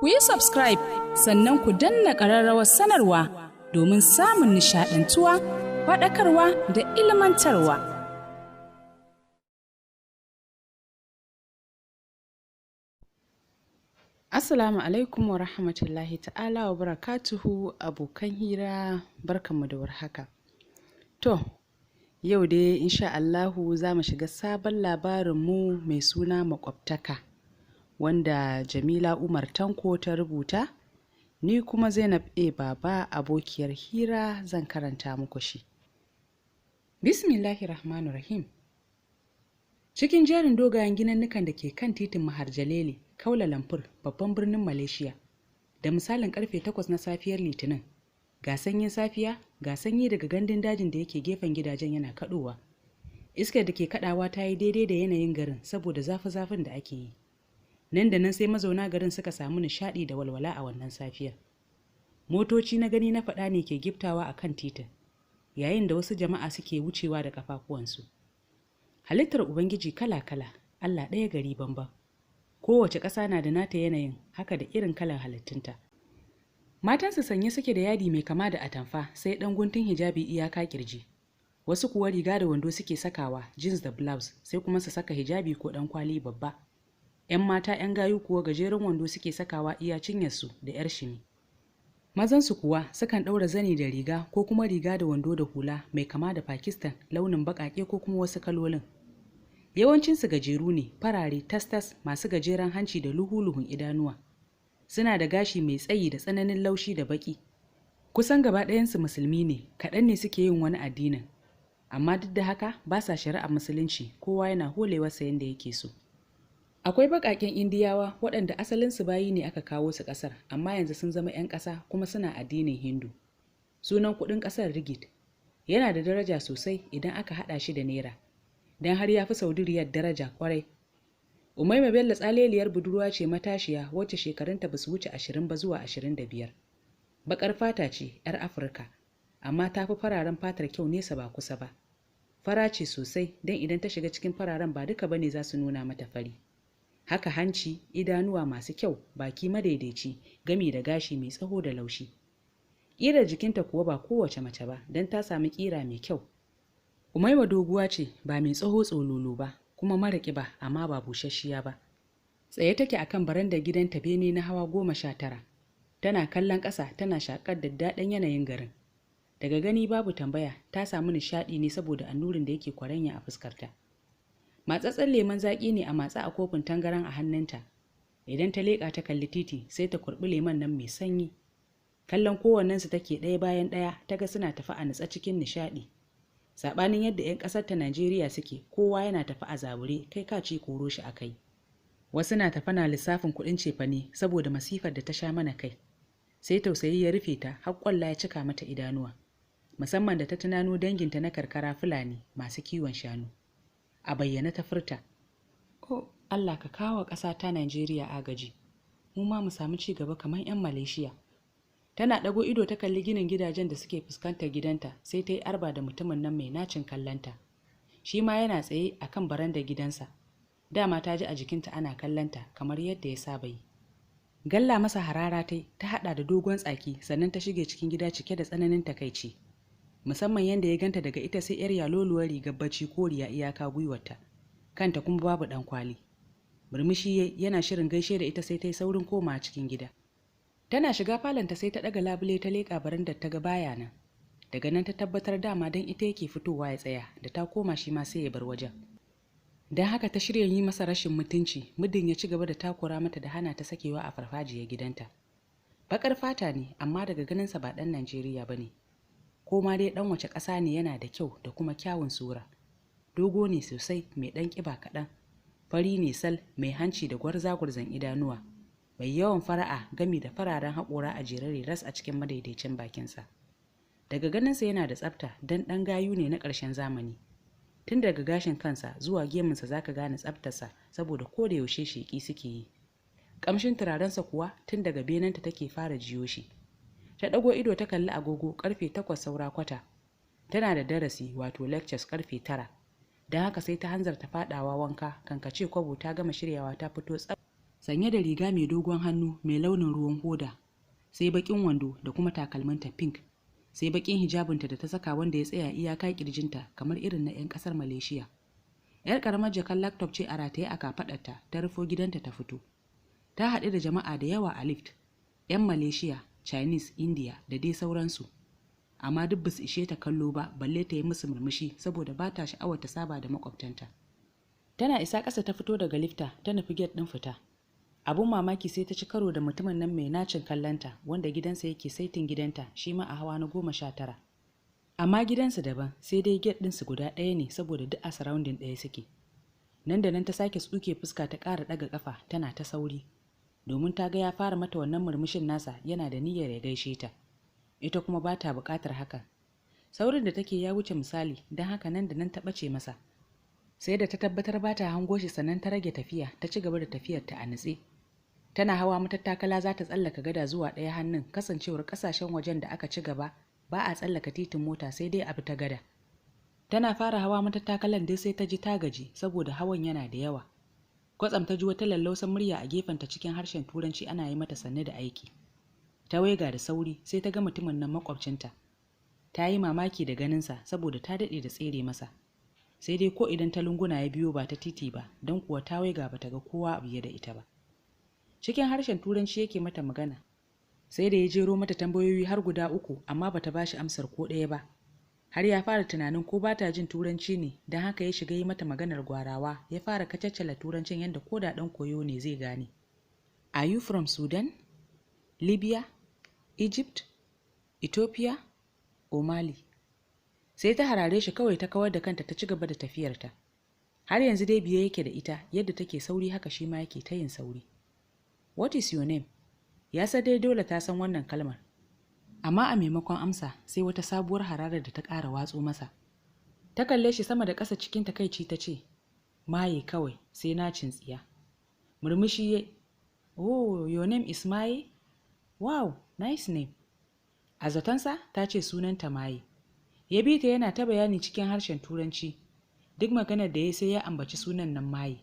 Ku yi subscribe, sannan ku danna ƙararrawar sanarwa domin samun nishaɗantuwa, faɗakarwa da ilmantarwa. Assalamu alaikum wa rahmatullahi ta'ala wa barakatuhu, abokan hira, barkanmu da warhaka. To, yau dai insha Allahu za mu shiga sabon labarinmu mai suna Makwabtaka, wanda Jamila Umar Tanko ta rubuta, ni kuma Zainab A. Baba, abokiyar hira, zan karanta muku shi. Bismillahi Rahmanir Rahim. Cikin jerin dogayen ginannukan da ke kan titin Maharjalele, Kaula Lumpur, babban birnin Malaysia, da misalin karfe 8 na safiyar Litinin, ga sanyin safiya, ga sanyi daga gandun dajin da yake gefen gidajen yana kadowa. Iskar da ke kadawa ta yi daidai da yanayin garin saboda zafi-zafin da ake yi. Nan da nan sai mazauna garin suka samu nishaɗi da walwala a wannan safiyar. Motoci na gani na faɗa ne ke giftawa a kan titin, yayin da wasu jama'a suke wucewa da ƙafafuwansu. Halittar Ubangiji kala-kala, Allah ɗaya gari bamban. Kowace ƙasa na da nata yanayin, haka da irin kalar halittunta. Matansu sanye suke da yadi mai kama da atamfa, sai ɗan guntun hijabi iyaka kirji. Wasu kuwa riga da wando suke sakawa, jeans da blouse, sai kuma su saka hijabi ko ɗan kwali babba. 'Yan mata 'yan gayu kuwa gajeren wando suke sakawa iya cinyarsu da 'yar shimi. Mazansu kuwa sukan ɗaura zani da riga ko kuma riga da wando da hula mai kama da Pakistan, launin baƙaƙe ko kuma wasu kalolin. Yawancinsu gajeru ne, farare tas-tas, masu gajeren hanci da luhu-luhun idanuwa. Suna da gashi mai tsayi da tsananin laushi da baƙi. Kusan gaba ɗayansu musulmi ne, kaɗan ne suke yin wani addinin. Amma duk da haka ba sa shari'ar musulunci, kowa yana holewarsa yadda yake so. Akwai baƙaƙen Indiyawa waɗanda asalinsu bayi ne aka kawo su ƙasar, amma yanzu sun zama 'yan ƙasa kuma suna addinin Hindu. Sunan kuɗin ƙasar Rigid. Yana da daraja sosai idan aka haɗa shi da Naira, don har ya fi Saudi Riyal daraja kwarai. Umaima Bello tsaleliyar budurwa ce matashiya wacce shekarunta ba su wuce 20 ba zuwa 25. Baƙar fata ce, 'yar Afirka, amma ta fi fararen fatar kyau nesa ba kusa ba. Fara ce sosai, don idan ta shiga cikin fararen ba duka bane za su nuna mata fari. Haka hanci, idanuwa masu kyau, baki madaidaici, gami da gashi mai tsaho da laushi. Ƙirar jikinta kuwa ba kowace mace ba, don ta sami ƙira mai kyau. Umaima doguwa ce, ba mai tsaho tsololo ba, kuma mara ƙiba amma ba busasshiya ba. Tsaye take akan barandar gidanta bene na hawa 19. Tana kallon ƙasa, tana shaƙar daddaɗan yanayin garin. Daga gani babu tambaya, ta samu nishaɗi ne saboda annurin da yake kwaranya a fuskarta. Matsatsen lemon zaƙi ne a matsa a kofin tangaran a hannunta. Idan ta leƙa ta kalli titi, sai ta kurɓi lemon nan mai sanyi. Kallon kowannensu take ɗaya bayan ɗaya, ta ga suna tafi a nutse cikin nishaɗi. Saɓanin yadda 'yan ƙasar ta Najeriya suke, kowa yana tafi a zabure, kai ka ce koro shi a kai. Wasu na tafi na lissafin kuɗin cefane saboda masifar da ta sha mana kai. Sai tausayi ya rufe ta, har ƙwalla ya cika mata idanuwa. Musamman da ta tunano danginta na karkara Fulani masu kiwon shanu. A bayyane ta furta, "Oh, Allah ka kawo ƙasa ta Najeriya agaji, mu ma mu samu ci gaba kamar 'yan Malaysia." Tana ɗago ido ta kalli ginin gidajen da suke fuskantar gidanta, sai ta yi arba da mutumin nan mai nacin kallonta. Shi ma yana tsaye a kan barandar gidansa. Dama ta ji a jikinta ana kallonta kamar yadda ya saba yi. Galla masa harara ta ta haɗa da dogon tsaki, sannan ta shige cikin gida cike da tsananin takaici. Musamman yadda ya ganta daga ita sai 'yar yaloluwar rigar bacci koriya iyaka gwiwarta, kanta kuma babu ɗan kwali. Murmushi yana shirin gaishe da ita, sai ta yi saurin komawa cikin gida. Tana shiga falonta sai ta ɗaga labule ta leƙa barandar, ta ga baya nan. Daga nan ta tabbatar dama don ita yake fitowa ya tsaya, da ta koma shi ma sai ya bar wajen. Don haka ta shirya yi masa rashin mutunci muddin ya ci gaba da takura mata da hana ta sakewa a farfajiyar gidanta. Baƙar fata ne, amma daga ganinsa ba ɗan Najeriya ba ne. Ko ma dai ɗan wace ƙasa ne, yana da kyau da kuma kyawun sura. Dogo ne sosai, mai ɗan ƙiba kaɗan. Fari ne sal, mai hanci da gwarza-gwarzan idanuwa. Mai yawan fara'a gami da fararen haƙora a jere ras a cikin madaidaicin bakinsa. Daga ganinsa yana da tsafta, don ɗan gayu ne na ƙarshen zamani. Tun daga gashin kansa zuwa gemunsa zaka gane tsaftarsa, saboda ko da yaushe sheƙi suke yi. Ƙamshin turarensa kuwa tun daga benanta take fara jiyo shi. Ta ɗago ido ta kalli agogo, karfe 7:45. Tana da darasi, wato lectures, karfe 9. Don haka sai ta hanzarta faɗawa wanka, kankace kwabo ta gama shiryawa ta fito tsaf. Sanye da riga mai dogon hannu mai launin ruwan hoda, sai baƙin wando da kuma takalminta pink, sai baƙin hijabinta da ta saka wanda ya tsaya iyaka ƙirjinta kamar irin na 'yan ƙasar Malaysia. 'Yar ƙaramar jakar laptop ce a rataye a kafaɗarta ta rufo gidanta ta fito. Ta haɗu da jama'a da yawa a lift, 'yan Malaysia, Chinese, India da dai sauransu. Amma duk basu ishe ta kallo ba balle ta yi musu murmushi saboda ba ta sha'awar ta saba da makwabtanta. Tana isa ƙasa ta fito daga lifta ta nufi gate ɗin fita. Abun mamaki sai ta ci karo da mutumin nan mai nacin kallonta wanda gidansa yake saitin gidanta shi ma a hawa na 19. Amma gidansu daban, sai dai gate ɗinsu guda ɗaya ne saboda duk a surrounding ɗaya suke. Nan da nan ta sake tsuke fuska ta ƙara ɗaga ƙafa tana ta sauri. Domin ta ga ya fara mata wannan murmushin nasa yana da niyyar ya gaishe ta. Ita kuma ba ta buƙatar hakan. Saurin da take ya wuce misali, don haka nan da nan ta ɓace masa. Sai da ta tabbatar ba ta hango shi sannan ta rage tafiya ta ci gaba da tafiyar ta a nutse. Tana hawa matattakala za ta tsallaka gada zuwa ɗaya hannun, kasancewar ƙasashen wajen da aka ci gaba ba a tsallaka titin mota sai dai a bi ta gada. Tana fara hawa matattakalan dai sai ta ji ta gaji saboda hawan yana da yawa. Kwatsam ta ji wata lallausan murya a gefenta cikin harshen Turanci ana yi mata sanne da aiki. Ta waiga da sauri sai ta ga mutumin nan makwabcinta. Ta yi mamaki da ganinsa saboda ta daɗe da tsere masa. Sai dai ko idan ta lunguna ya biyo ba ta titi ba, don kuwa ta waiga ba ta ga kowa a biye da ita ba. Cikin harshen Turanci yake mata magana. Sai da ya jero mata tambayoyi har guda 3 amma bata bashi amsar ko ɗaya ba. Har ya fara tunanin ko bata jin Turanci ne, don haka ya shiga yi mata maganar gwarawa, ya fara kacaccala Turancin yadda ko da ɗan koyo ne zai gane. Are you from Sudan? Libya? Egypt? Ethiopia? Or Mali? Sai ta harare shi kawai ta kawar da kanta ta ci gaba da tafiyarta. Har yanzu dai biye yake da ita, yadda take sauri haka shi ma yake ta yin sauri. What is your name? Ya san dai dole ta san wannan kalmar. Amma a maimakon amsa sai wata sabuwar hararar da ta ƙara watso masa. Ta kalle shi sama da ƙasa cikin takaici ta ce, Maye kawai sai na tsiya. Murmushi ya, Oh, your name is Maye? Wow, nice name. A zatonsa ta ce sunanta Maye. Ya bi ta yana ta bayani cikin harshen Turanci. Duk maganar da ya sai ya ambaci sunan nan Maye.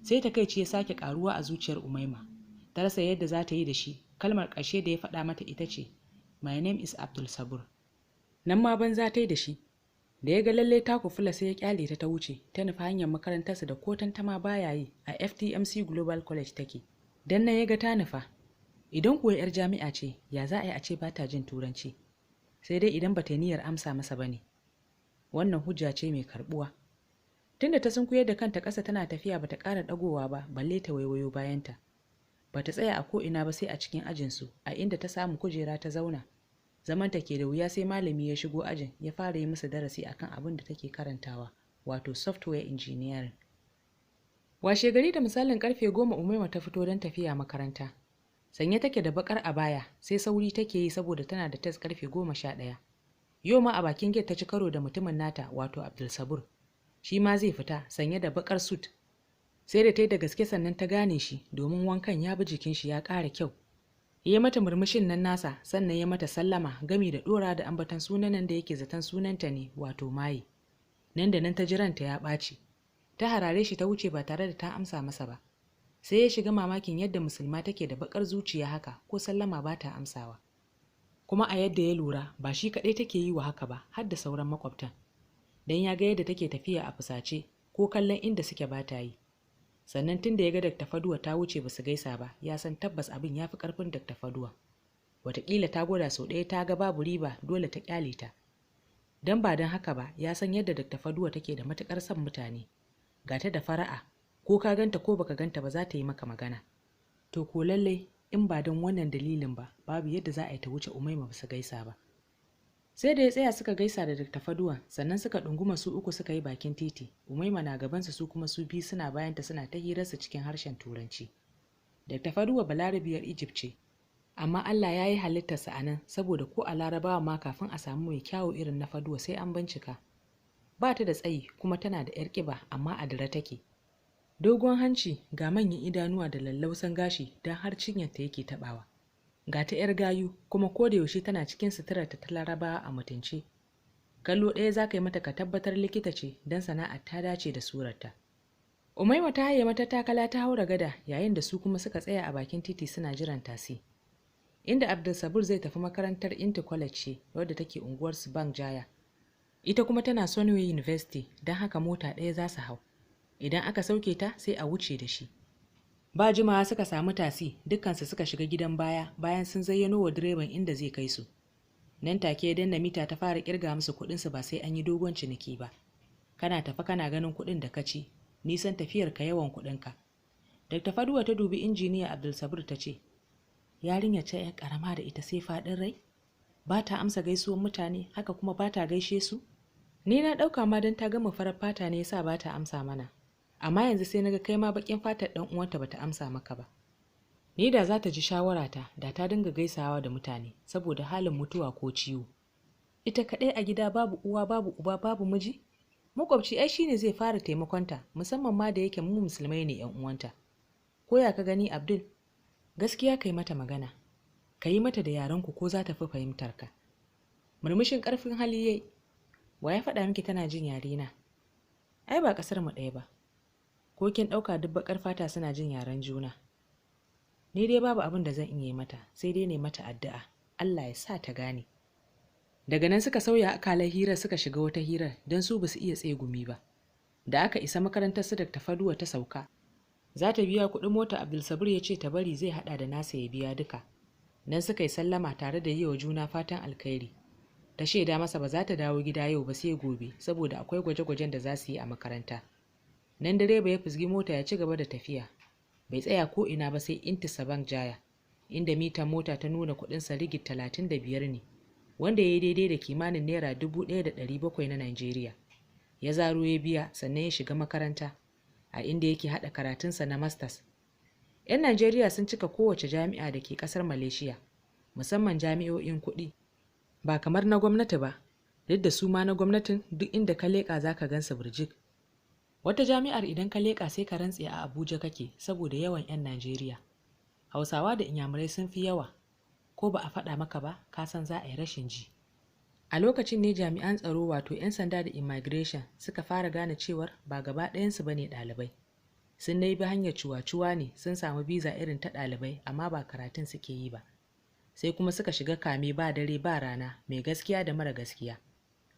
Sai takaici ya sake ƙaruwa a zuciyar Umaima. Ta rasa yadda za ta yi da shi. Kalmar ƙarshe da ya faɗa mata ita ce, My name is Abdul Sabur. Nan ma banza ta yi da shi. Da ya ga lalle ta kufula sai ya kyale ta ta wuce, ta nufi hanyar makarantarsa da ko tantama baya yi a FTMC Global College take. Dan nan ya ga ta nufa. Idan kuwa 'yar jami'a ce, ya za a yi a ce ba ta jin Turanci? Sai dai idan ba ta niyyar amsa masa ba ne. Wannan hujja ce mai karɓuwa. Tunda ta sunkuyar da kanta ƙasa tana tafiya bata ƙara ɗagowa ba, balle ta waiwayo bayanta. Bata tsaya a ko'ina ba sai a cikin ajinsu, a inda ta samu kujera ta zauna. Zamanta ke da wuya sai malami ya shigo ajin ya fara yi musu darasi akan abin da take karantawa, wato software engineering. Washe gari da misalin karfe 10 Umaima ta fito don tafiya makaranta. Sanye take da bakar abaya, sai sauri take yi saboda tana da test karfe 11. Yau ma a bakin gate ta ci karo da mutumin nata, wato Abdul Sabur. Shi ma zai fita sanye da bakar suit. Sai da ta yi da gaske sannan ta gane shi domin wankan ya bi jikin shi ya ƙara kyau. Ya mata murmushin nan nasa sannan ya mata sallama gami da ɗora da ambatan sunan nan da yake zaton sunanta ne, wato Maye. Nan da nan ta jiranta ya ɓaci. Ta harare shi ta wuce ba tare da ta amsa masa ba. Sai ya shiga mamakin yadda musulma take da bakar zuciya haka ko sallama ba ta amsawa. Kuma a yadda ya lura ba shi kaɗai take yi wa haka ba har da sauran makwabtan. Dan ya ga yadda take tafiya a fusace ko kallon inda suke ba ta yi. Sannan tun da ya ga Dr. Faduwa ta wuce ba su gaisa ba, ya san tabbas abin ya fi ƙarfin Dr. Faduwa. Wataƙila ta gwada sau ɗaya ta ga babu riba dole ta ƙyale ta. Don ba don haka ba, ya san yadda Dr. Faduwa take da matuƙar son mutane. Ga ta da fara'a, ko ka ganta ko baka ganta ba za ta yi maka magana. To ko lallai in ba don wannan dalilin ba, babu yadda za a yi ta wuce Umaima ba su gaisa ba. Sai da ya tsaya suka gaisa da Dr. Faduwa, sannan suka ɗunguma su uku suka yi bakin titi. Umaima na gabansu su kuma su biyu suna bayanta suna ta hirarsu cikin harshen Turanci. Dr. Faduwa balarabiyar Egypt ce, amma Allah ya yi halittarsa a nan saboda ko a Larabawa ma kafin a samu mai kyawu irin na Faduwa sai an bincika. Ba ta da tsayi kuma tana da 'yar ƙiba amma a dira take. Dogon hanci ga manyan idanuwa da lallausan gashi don har cinyarta yake taɓawa. Ga ta 'yar gayu kuma ko da yaushe tana cikin suturarta ta Larabawa a mutunce. Kallo ɗaya za ka yi mata ka tabbatar likita ce don sana'ar ta dace da surarta. Umaima ta haye matattakala ta haura gada, yayin da su kuma suka tsaya a bakin titi suna jiran tasi. Inda Abdul Sabur zai tafi makarantar Inter College ce wadda take unguwar Subang Jaya. Ita kuma tana Sunway University, don haka mota ɗaya za su hau. Idan aka sauke ta, sai a wuce da shi. Ba jimawa suka samu tasi, dukkansu suka shiga gidan baya bayan sun zayyano wa direban inda zai kai su. Nan take ya danna mita ta fara kirga musu kuɗinsu, ba sai an yi dogon ciniki ba. Kana tafa kana ganin kuɗin da ka ci, nisan tafiyar ka yawan kuɗinka. Dr. Faduwa ta dubi Injiniya Abdul Sabur ta ce, "Yarinya ce 'yan karama da ita sai faɗin rai? Ba ta amsa gaisuwan mutane, haka kuma ba ta gaishe su? Ni na ɗauka ma don ta gama farar fata ne yasa ba ta amsa mana. Amma yanzu sai naga kai ma baƙin fatar ɗan uwanta bata amsa maka ba. Ni da za ta ji shawarata, da ta dinga gaisawa da mutane saboda halin mutuwa ko ciwo. Ita kaɗai a gida, babu uwa, babu uba, babu miji. Makwabci ai shine zai fara taimakonta, musamman ma da yake mu musulmai ne 'yan uwanta. Ko ya ka gani, Abdul? Gaskiya kai mata magana. Ka yi mata da yarenku ko za ta fi fahimtar ka." Murmushin ƙarfin hali yayi. "Wa ya faɗa miki tana jin yare na? Ai ba ƙasar mu ɗaya ba. Ko kin ɗauka duk baƙar fata suna jin yaren juna? Ni dai babu abin da zan iya yi mata, sai dai ne mata addu'a. Allah ya sa ta gane." Daga nan suka sauya akalar hirar suka shiga wata hirar, don su basu iya tsegumi ba. Da aka isa makarantar su Dr. Faduwa ta sauka. Za ta biya kuɗin mota, Abdulsabir ya ce ta bari, zai haɗa da nasa ya biya duka. Nan suka yi sallama tare da yi wa juna fatan alkhairi. Ta shaida masa ba za ta dawo gida yau ba sai gobe, saboda akwai gwaje-gwajen da za su yi a makaranta. Nan direba ya fusgi mota ya ci gaba da tafiya. Bai tsaya ko ina ba sai Inti Sabang Jaya, inda mitan mota ta nuna kuɗinsa ringgit 35 ne, wanda ya yi daidai da kimanin naira 1,700 na Najeriya. Ya zaro ya biya, sannan ya shiga makaranta a inda yake haɗa karatunsa na masters. 'Yan Najeriya sun cika kowace jami'a da ke ƙasar Malaysia, musamman jami'o'in kuɗi. Ba kamar na gwamnati ba, duk da su ma na gwamnatin duk inda ka leƙa za ka gansu birjik. Wata jami'ar idan ka leƙa sai ka rantse a Abuja kake saboda yawan 'yan Najeriya. Hausawa da Inyamurai sun fi yawa, ko ba a faɗa maka ba, ka san za a yi rashin ji. A lokacin ne jami'an tsaro, wato 'yan sanda da immigration, suka fara gane cewar ba gaba ɗayansu ba ne ɗalibai. Sun dai bi hanyar cuwa-cuwa ne sun samu biza irin ta ɗalibai, amma ba karatun suke yi ba. Sai kuma suka shiga kame ba dare ba rana, mai gaskiya da mara gaskiya.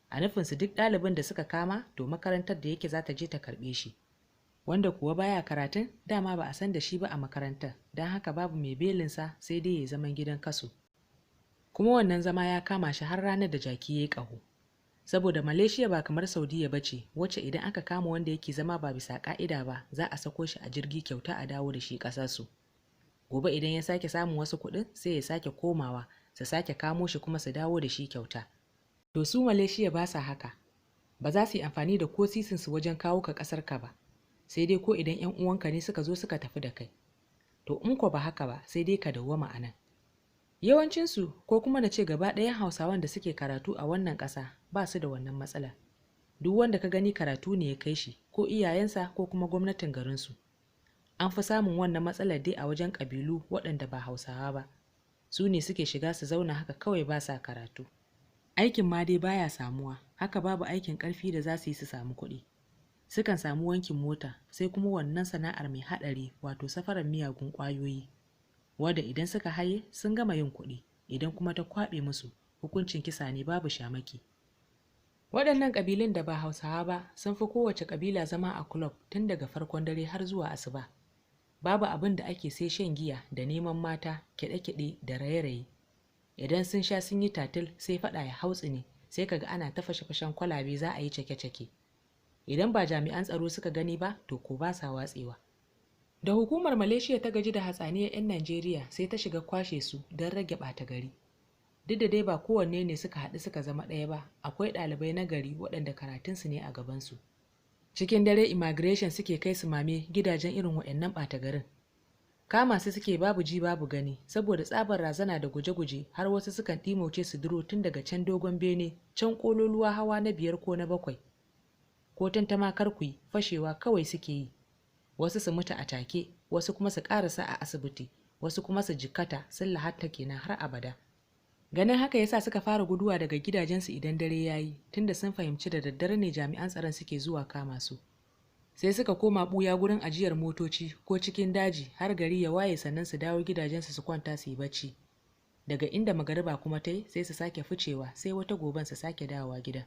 A nufinsu duk ɗalibin da suka kama, to makarantar da yake za ta je ta karɓe shi. Wanda kuwa baya karatun, dama ba a san da shi ba a makarantar, don haka babu mai belinsa, sai dai ya zaman gidan kaso. Kuma wannan zama ya kama shi har ranar da jaki ya yi ƙaho. Saboda Malaysia ba kamar Saudiya ba ce, wacce idan aka kama wanda yake zama ba bisa ƙa'ida ba, za a sako shi a jirgi kyauta a dawo da shi ƙasarsu. Gobe idan ya sake samun wasu kuɗin, sai ya sake komawa, su sake kamo shi kuma su dawo da shi kyauta. To su Malaysia ba sa haka. Ba za su yi amfani da ko sisinsu wajen kawo ka ƙasar ka ba, sai dai ko idan 'yan uwanka ne suka zo suka tafi da kai. To in ko ba haka ba, sai dai ka dawwama a nan. Yawancinsu, ko kuma na ce gaba ɗayan Hausawan da suke karatu a wannan ƙasa, ba su da wannan matsala. Duk wanda ka gani karatu ne ya kai shi, ko iyayensa ko kuma gwamnatin garinsu. An fi samun wannan matsalar dai a wajen ƙabilu waɗanda ba Hausawa ba. Su ne suke shiga su zauna haka kawai ba sa karatu. Aikin ma dai baya samuwa, haka babu aikin ƙarfi da za su yi su samu kuɗi. Sukan samu wankin mota, sai kuma wannan sana'ar mai haɗari, wato safarar miyagun ƙwayoyi. Wadda idan suka haye sun gama yin kuɗi, idan kuma ta kwaɓe musu, hukuncin kisa ne babu shamaki. Waɗannan ƙabilun da ba Hausawa ba sun fi kowace ƙabila zama a kulob tun daga farkon dare har zuwa asuba. Babu abin da ake sai shan giya da neman mata, kiɗe-kiɗe da raye-raye. Idan sun sha sun yi tatil, sai faɗa ya hautsi ne, sai kaga ana ta fashe-fashen kwalabe, za a yi cake-cake. Idan ba jami'an tsaro suka gani ba, to ko ba sa watsewa. Da hukumar Malaysia ta gaji da hatsaniyar 'yan Najeriya, sai ta shiga kwashe su don rage ɓata gari. Duk da dai ba kowanne ne suka haɗu suka zama ɗaya ba, akwai ɗalibai na gari waɗanda karatunsu ne a gabansu. Cikin dare immigration suke kai su mame gidajen irin waɗannan ɓata garin. Kama su suke babu ji babu gani, saboda tsabar razana da guje-guje har wasu sukan ɗimauce su duro tun daga can dogon bene, can ƙololuwa, hawa na biyar ko na bakwai. Ko tantama kar ku yi, fashewa kawai suke yi. Wasu su mutu a take, wasu kuma su ƙarasa a asibiti, wasu kuma su jikkata sun lahatta kenan har abada. Ganin haka yasa suka fara guduwa daga gidajensu idan dare ya yi, tunda sun fahimci da daddare ne jami'an tsaron suke zuwa kama su. Sai suka koma ɓuya gurin ajiyar motoci ko cikin daji har gari ya waye, sannan su dawo gidajensu su kwanta su yi bacci. Daga inda magariba kuma ta yi, sai su sake ficewa, sai wata goben su sake dawowa gida.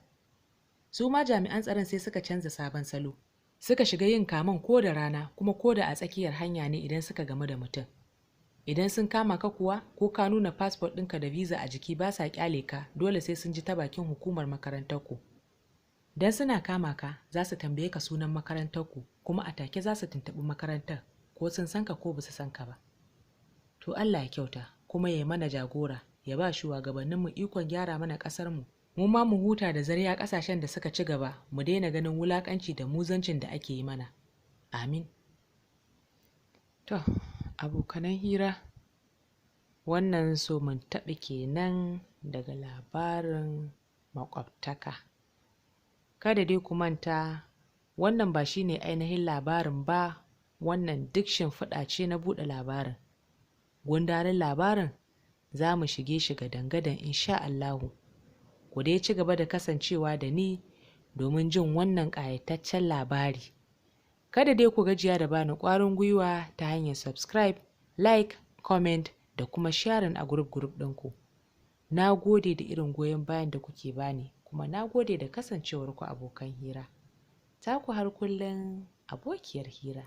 Su ma jami'an tsaron sai suka canza sabon salo. Suka shiga yin kaman ko da rana kuma ko da a tsakiyar hanya ne idan suka gamu da mutum. Idan sun kama ka kuwa, ko ka nuna fasfot ɗinka da visa a jiki, ba sa kyale ka, dole sai sun ji ta bakin hukumar makarantarku. Dan suna kama ka, za su tambaye ka sunan makarantarku, kuma a take za su tuntuɓi makarantar ko sun san ka ko ba su san ka ba. To Allah ya kyauta, kuma ya mana jagora, ya ba shugabanninmu ikon gyara mana ƙasarmu, mu ma mu huta da zarya ƙasashen da suka ci gaba, mu daina ganin wulaƙanci da muzancin da ake yi mana. Amin. To, abokanan hira, wannan so mun taɓi kenan daga labarin Maƙwabtaka. Kada dai ku manta, wannan ba shi ne ainihin labarin ba, wannan duk shimfiɗa ce na buɗe labarin. Gundarin labarin za mu shige shi gadan-gadan insha Allahu. Ku dai ci gaba da kasancewa da ni domin jin wannan ƙayataccen labari. Kada dai ku gajiya da bani ƙwarin gwiwa ta hanyar subscribe, like, comment da kuma sharing a group group ɗinku. Na gode da irin goyon bayan da kuke bani, kuma na gode da kasancewarku abokan hira. Taku har kullum, abokiyar hira.